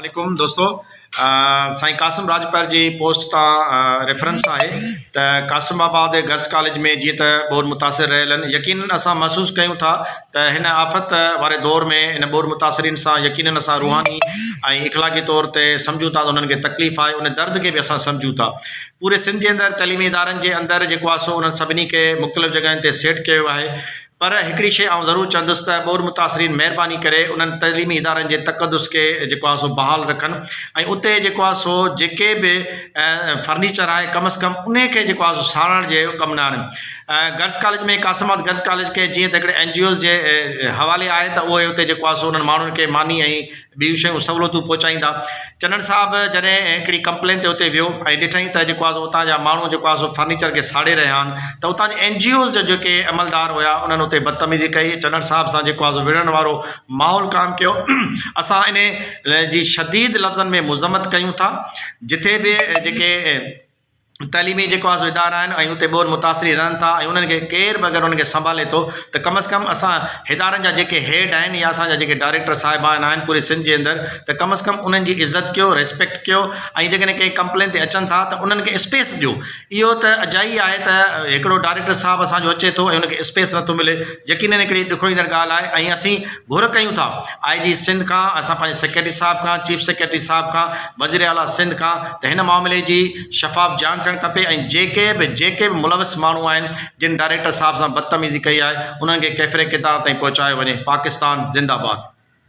عليڪم دوستو سائين قاسم راڄپر جي پوسٽ تان ريفرنس آهي ته قاسم آباد گرلس ڪاليج ۾ جيئن ته ٻوڏ متاثر رهيل آهن يقينن اسان محسوس ڪيون ٿا ته هن آفت واري دور ۾ ان ٻوڏ متاثرين سان يقينن اسان روحاني ۽ اخلاقي طور تي سمجهون ٿا ته انهن کي تڪليف آهي ان درد کي به اسان سمجهون ٿا پوري سنڌ جي اندر تعليمي ادارن جي اندر جيڪو آهي سو انهن سڀني کي مختلف جڳهين تي سيٽ ڪيو ويو آهي پر هڪڙي شيء آئون ضرور چوندس ته ٻوڏ متاثرين مهرباني ڪري انهن تعليمي ادارن جي تقدس کي جيڪو آهي سو بحال رکن ۽ اتي جيڪو آهي سو جيڪي به فرنيچر آهي ڪم از ڪم انهي کي جيڪو آهي سو ساڙڻ جي ڪم نه آڻين. Girls college ۾ Qasimabad girls college کي جيئن ته هڪڙي اين جي اوز جي حوالي آهي ته اهي اتي جيڪو آهي سو انهن ماڻهن کي ماني ۽ ٻيون شيون سهولتون پهچائيندا. چنڙ صاحب جڏهن هڪڙي ڪمپلين تي اتي ويو ۽ ڏٺائين ته جيڪو آهي سو اتان جا ماڻهو جيڪو آهي سو فرنيچر کي ساڙي رهيا آهن ته اتان جي اين جي اوز جا جيڪي عملدار هيا انهن اتي بدتميزي ڪئي چنڙ صاحب سان جيڪو آهي سو وڙهڻ وارو ماحول قائم ڪيو اسان انهي جي شديد لفظن ۾ مذمت ڪيون ٿا جٿي به جيڪي تعليمي جيڪو آهي سو ادارا آهن ۽ اتي ٻوڏ متاثرين رهن ٿا ۽ انهن کي ڪير به اگر انهن کي سنڀالي ٿو ته ڪم از ڪم اسان ادارن جا جيڪي هيڊ آهن يا اسان جا جيڪي ڊائريڪٽر صاحبان آهن پوري سنڌ جي اندر ته ڪم از ڪم انهن جي عزت ڪيو ريسپيڪٽ ڪيو ۽ جيڪڏهن ڪنهن ڪمپلين تي اچن ٿا ته انهن کي اسپيس ڏيو اهو ته اجائي آهي ته هڪڙو ڊائريڪٽر صاحب اسان جو اچي ٿو ۽ ان کي اسپيس نٿو ملي يقينن هڪڙي ڏکوئيندڙ ڳالهه آهي ۽ اسين گهر ڪيون ٿا آء جي سنڌ کان اسان پنهنجي سيڪريٽري صاحب کان چيف سيڪريٽري صاحب کان وزير اعليٰ سنڌ کان ته هن معاملي جي شفاف جانچ ٿيڻ کپي ۽ جيڪي به جيڪي به ملوث ماڻهو آهن جن ڊائريڪٽر صاحب سان بدتميزي ڪئي آهي انهن کي ڪيفر ڪردار تائين پهچايو وڃي پاڪستان زنده باد.